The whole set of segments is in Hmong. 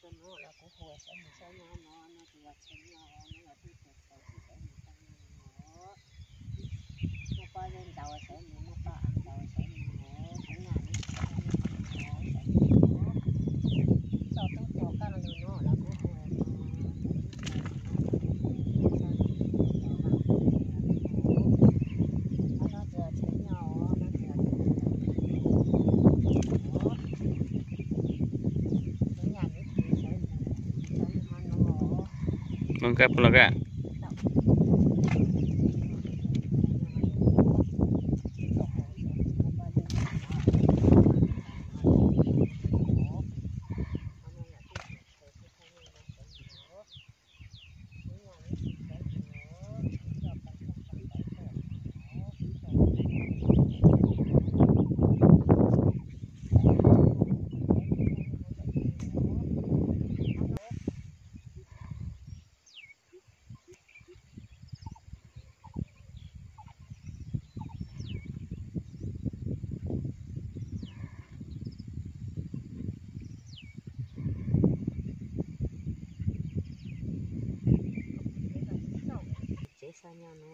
Rau no los kuv hu sawv mus txog nyob no, no ces yog chaw nyob, no yog tub tuag txhaws sawv mus txog nyob no. Muaj pob zeb ntau sawv mus, muaj pob av ntau sawv mus, kuv nyaj lub txoj tub tuag kaj lug no los kuv hu no. Qhov no ces yog chaw nyob, no ces yog tub tuag txhaws sawv mus. Mloog kab puas los kab. Tsev txog nyob no,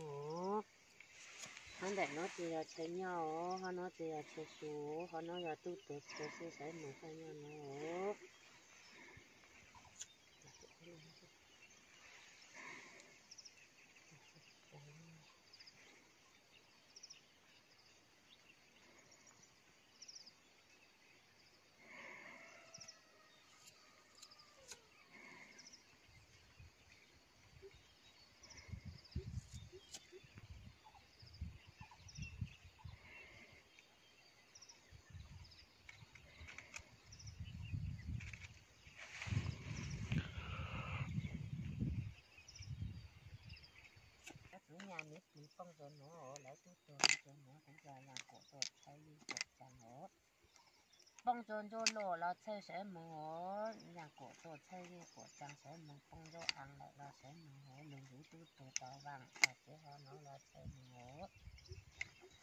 qhov ntawm no ces yog chaw nyob os, qhov no ces yog chaw su, qhov no yog tub tuag txhaws sawv mus txog nyob no. Kuv nyaj miv plis poob rau no, lawv tub tuag rau no, kuv yog yaj kuam tuaj txhawb yij kuam tsaa os. Poob rau ntsuab luj los txhawj sawv mus os, yaj kuam tuaj txhawb yij kuam tsaa sawv mus, poob ntsuab aav lawm los sawv mus os, lug zuv tub tuag tau vaaj tau tsev ho no los txhawj mus os.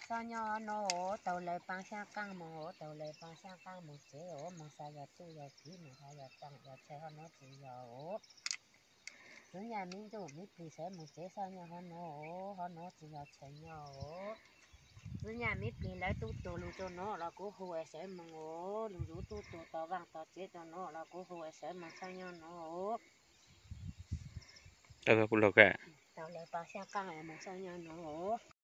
Txog nyob no os, taug lawv paab xyaab qaab mus os, taug lawv paab xyaab qaab mus tsev os, moog xa yog txuj yog kiv, moog xa yog tsaam yog chaw ho no tsis yog os. Kuv nyaj miv ntuj miv plis sawv mus tsev txog nyob ho no os, ho no tsis yog chaw nyob os. Kuv nyaj miv plis lawv tub tuag lug rau no los kuv hu es sawv mus os, lug zuv tub tuag tau vaaj tau tsev rau no los kuv hu es sawv mus txog nyob no os. Taug lawv paab xyaab qaab mus txog nyob no os.